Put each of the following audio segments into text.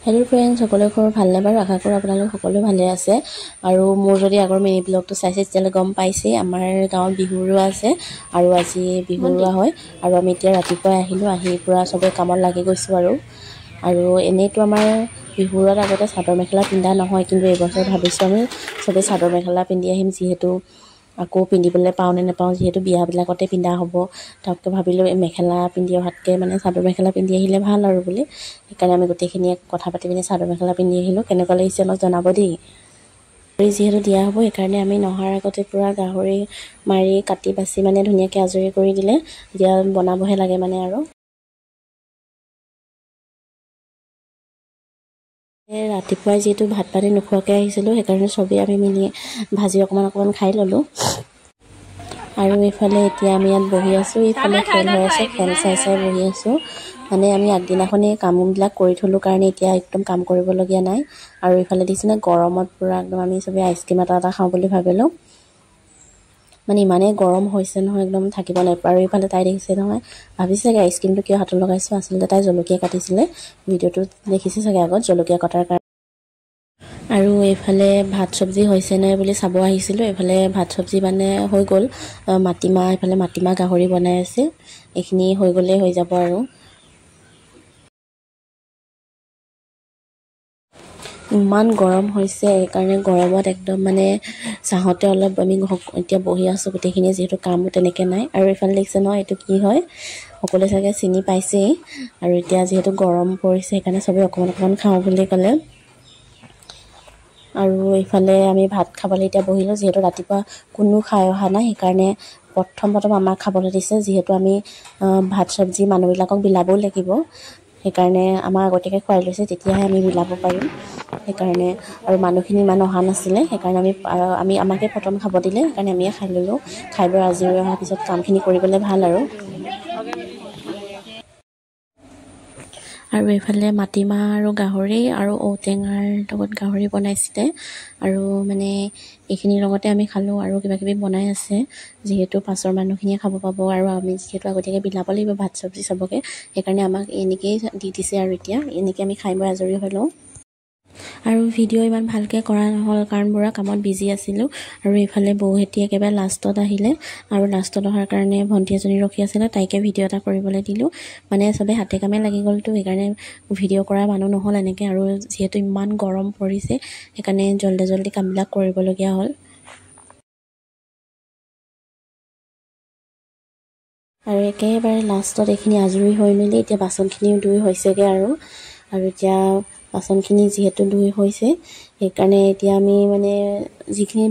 Hello' friends, সকলোৰে খবৰ ভালনে বাৰু? আশা কৰোঁ আপোনালোক সকলো ভালে আছে। আৰু মোৰ যদি আগৰ মিনি ব্লগটো চাইছে তেতিয়াহ'লে গম পাইছেই আমাৰ গাঁৱত বিহু ৰোৱা আছে আৰু আজি বিহু ৰোৱা হয়। আৰু আমি এতিয়া ৰাতিপুৱাই আহিলোঁ, আহি পূৰা চবে কামত লাগি গৈছোঁ। আৰু আৰু এনেইতো আমাৰ বিহু ৰোৱাত আগতে চাদৰ মেখেলা পিন্ধা নহয়, কিন্তু এইবছৰ ভাবিছোঁ আমি চবেই চাদৰ মেখেলা পিন্ধি আহিম, যিহেতু আকৌ পিন্ধিবলৈ পাওঁ নে নাপাওঁ, যিহেতু বিয়াবিলাকতে পিন্ধা হ'ব। তাতকৈ ভাবিলোঁ এই মেখেলা পিন্ধি অহাতকৈ মানে চাদৰ মেখেলা পিন্ধি আহিলে ভাল আৰু বুলি, সেইকাৰণে আমি গোটেইখিনিয়ে কথা পাতি পিনি চাদৰ মেখেলা পিন্ধি আহিলোঁ। কেনেকুৱা লাগিছে আমাক জনাব দেই। গাহৰি যিহেতু দিয়া হ'ব, সেইকাৰণে আমি নহাৰ আগতে পূৰা গাহৰি মাৰি কাটি বাচি মানে ধুনীয়াকৈ আজৰি কৰি দিলে, এতিয়া বনাবহে লাগে মানে। আৰু ৰাতিপুৱাই যিহেতু ভাত পানী নোখোৱাকৈ আহিছিলোঁ, সেইকাৰণে চবেই আমি মিলি ভাজি অকণমান অকণমান খাই ল'লোঁ। আৰু এইফালে এতিয়া আমি ইয়াত বহি আছোঁ, এইফালে খেল হৈ আছে, খেল চাই চাই বহি আছোঁ। মানে আমি আগদিনাখনেই কামবিলাক কৰি থ'লোঁ কাৰণে এতিয়া একদম কাম কৰিবলগীয়া নাই। আৰু এইফালে দেখিছেনে গৰমত পূৰা একদম আমি চবেই আইচক্ৰীম এটা এটা খাওঁ বুলি ভাবিলোঁ, মানে ইমানেই গৰম হৈছে নহয়, একদম থাকিব নাই। আৰু এইফালে তাই দেখিছে নহয়, ভাবিছে চাগে আইচক্ৰীমটো কিয় হাতত লগাইছোঁ, আচলতে তাই জলকীয়া কাটিছিলে, ভিডিঅ'টোত দেখিছে চাগে আগত জলকীয়া কটাৰ কাৰণে। আৰু এইফালে ভাত চব্জি হৈছে নাই বুলি চাব আহিছিলোঁ। এইফালে ভাত চব্জি মানে হৈ গ'ল, মাটিমাহ এইফালে মাটিমাহ গাহৰি বনাই আছে, এইখিনি হৈ গ'লেই হৈ যাব। আৰু ইমান গৰম হৈছে, সেইকাৰণে গৰমত একদম মানে চাহতে অলপ আমি এতিয়া বহি আছোঁ গোটেইখিনিয়ে, যিহেতু কামো তেনেকৈ নাই। আৰু এইফালে দেখিছে নহয় এইটো কি হয়, সকলোৱে চাগে চিনি পাইছেই। আৰু এতিয়া যিহেতু গৰম পৰিছে, সেইকাৰণে চবেই অকণমান অকণমান খাওঁ বুলি ক'লে। আৰু এইফালে আমি ভাত খাবলৈ এতিয়া বহিলোঁ, যিহেতু ৰাতিপুৱা কোনো খাই অহা নাই, সেইকাৰণে প্ৰথম প্ৰথম আমাক খাবলৈ দিছে, যিহেতু আমি ভাত চব্জি মানুহবিলাকক বিলাবও লাগিব, সেইকাৰণে আমাক আগতীয়াকৈ খুৱাই লৈছে, তেতিয়াহে আমি বিলাব পাৰিম, সেইকাৰণে। আৰু মানুহখিনি ইমান অহা নাছিলে, সেইকাৰণে আমি আমি আমাকে প্ৰথম খাব দিলে, সেইকাৰণে আমিয়ে খাই ল'লোঁ। খাই বৈ আজৰি অহাৰ পিছত কামখিনি কৰিবলৈ ভাল আৰু। আৰু এইফালে মাটিমাহ আৰু গাহৰি আৰু ঔটেঙাৰ লগত গাহৰি বনাইছিলে, আৰু মানে এইখিনিৰ লগতে আমি খালোঁ। আৰু কিবা কিবি বনাই আছে, যিহেতু পাছৰ মানুহখিনিয়ে খাব পাব, আৰু আমি যিহেতু আগতীয়াকৈ বিলাব লাগিব ভাত চব্জি চবকে, সেইকাৰণে আমাক এনেকৈয়ে দি দিছে। আৰু এতিয়া এনেকৈ আমি খাই বৈ আজৰি হৈ লওঁ। আৰু ভিডিঅ' ইমান ভালকৈ কৰা নহ'ল, কাৰণ পূৰা কামত বিজি আছিলোঁ। আৰু এইফালে বৌহেঁতি একেবাৰে লাষ্টত আহিলে, আৰু লাষ্টত অহাৰ কাৰণে ভণ্টি এজনী ৰখি আছিলে, তাইকে ভিডিঅ' এটা কৰিবলৈ দিলোঁ। মানে চবেই হাতে কামে লাগি গ'লতো, সেইকাৰণে ভিডিঅ' কৰা মানুহ নহ'ল এনেকৈ। আৰু যিহেতু ইমান গৰম পৰিছে, সেইকাৰণে জল্দি জল্দি কামবিলাক কৰিবলগীয়া হ'ল। আৰু একেবাৰে লাষ্টত এইখিনি আজৰি হৈ মেলি এতিয়া বাচনখিনিও ধুই হৈছেগৈ। আৰু আৰু এতিয়া বাচনখিনি যিহেতু ধুই হৈছে, সেইকাৰণে এতিয়া আমি মানে যিখিনি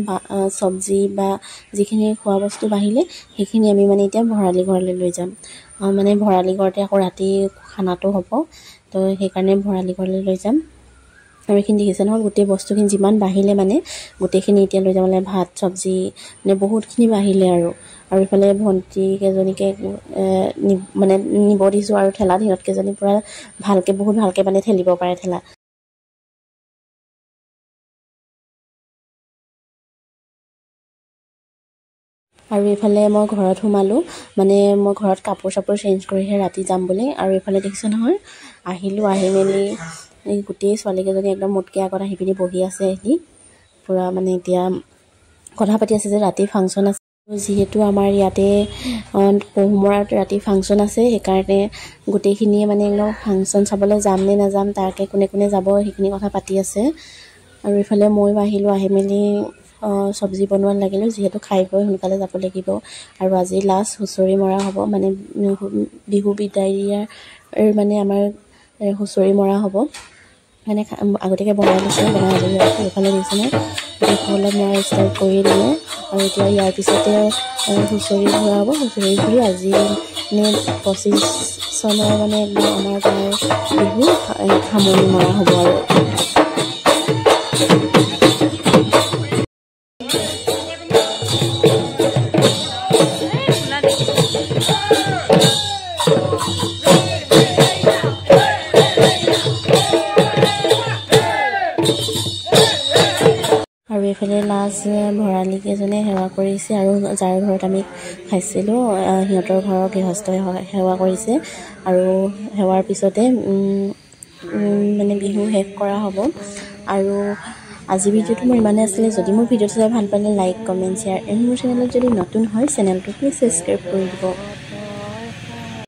চব্জি বা যিখিনি খোৱা বস্তু বাঢ়িলে সেইখিনি আমি মানে এতিয়া ভঁৰালী ঘৰলৈ লৈ যাম। মানে ভঁৰালী ঘৰতে আকৌ ৰাতি খানাটো হ'ব, তো সেইকাৰণে ভঁৰালী ঘৰলৈ লৈ যাম। আৰু এইখিনি দেখিছে নহয়, গোটেই বস্তুখিনি যিমান বাঢ়িলে মানে গোটেইখিনি এতিয়া লৈ যাব লাগে, ভাত চব্জি মানে বহুতখিনি বাঢ়িলে। আৰু আৰু ইফালে ভণ্টি কেইজনীকে মানে নিব দিছোঁ আৰু ঠেলাত, সিহঁতকেইজনী পূৰা ভালকৈ বহুত ভালকৈ মানে ঠেলিব পাৰে ঠেলা। আৰু এইফালে মই ঘৰত সোমালোঁ, মানে মই ঘৰত কাপোৰ চাপোৰ চেঞ্জ কৰিহে ৰাতি যাম বুলি। আৰু এইফালে দেখিছোঁ নহয়, আহিলোঁ, আহি মেলি এই গোটেই ছোৱালীকেইজনী একদম মোতকৈ আগত আহি পিনি বহি আছে, আহি পূৰা মানে এতিয়া কথা পাতি আছে যে ৰাতি ফাংচন আছে। যিহেতু আমাৰ ইয়াতে পহুমৰাত ৰাতি ফাংচন আছে, সেইকাৰণে গোটেইখিনিয়ে মানে একদম ফাংচন চাবলৈ যাম নে নাযাম, তাকে কোনে কোনে যাব সেইখিনি কথা পাতি আছে। আৰু এইফালে ময়ো আহিলোঁ, আহি মেলি চব্জি বনোৱাত লাগিলোঁ, যিহেতু খাই বৈ সোনকালে যাব লাগিব। আৰু আজি লাষ্ট হুঁচৰি মৰা হ'ব, মানে বিহু বিদায় দিয়াৰ মানে আমাৰ হুঁচৰি মৰা হ'ব, মানে আগতীয়াকৈ বনাই লৈছে, বনাই আজৰি হৈ এইফালে দিছেনে অলপ মৰা ষ্টাৰ্ট কৰি দিলে। আৰু এতিয়া ইয়াৰ পিছতে হুঁচৰি ঘূৰা হ'ব, হুঁচৰি ঘূৰি আজি মানে 25 চনৰ মানে একদম আমাৰ গাঁৱৰ বিহু সামৰণি মৰা হ'ব। আৰু এইফালে লাষ্ট ভঁৰালীকেইজনে সেৱা কৰিছে, আৰু যাৰ ঘৰত আমি খাইছিলোঁ সিহঁতৰ ঘৰৰ গৃহস্থই সেৱা কৰিছে। আৰু সেৱাৰ পিছতে মানে বিহু শেষ কৰা হ'ব। আৰু আজি ভিডিঅ'টো মোৰ ইমানেই আছিলে। যদি মোৰ ভিডিঅ'টো চাই ভাল পালে লাইক, কমেণ্ট, শ্বেয়াৰ এণ্ড মোৰ চেনেলত যদি নতুন হয়, চেনেলটো প্লিজ ছাবস্ক্ৰাইব কৰি দিব।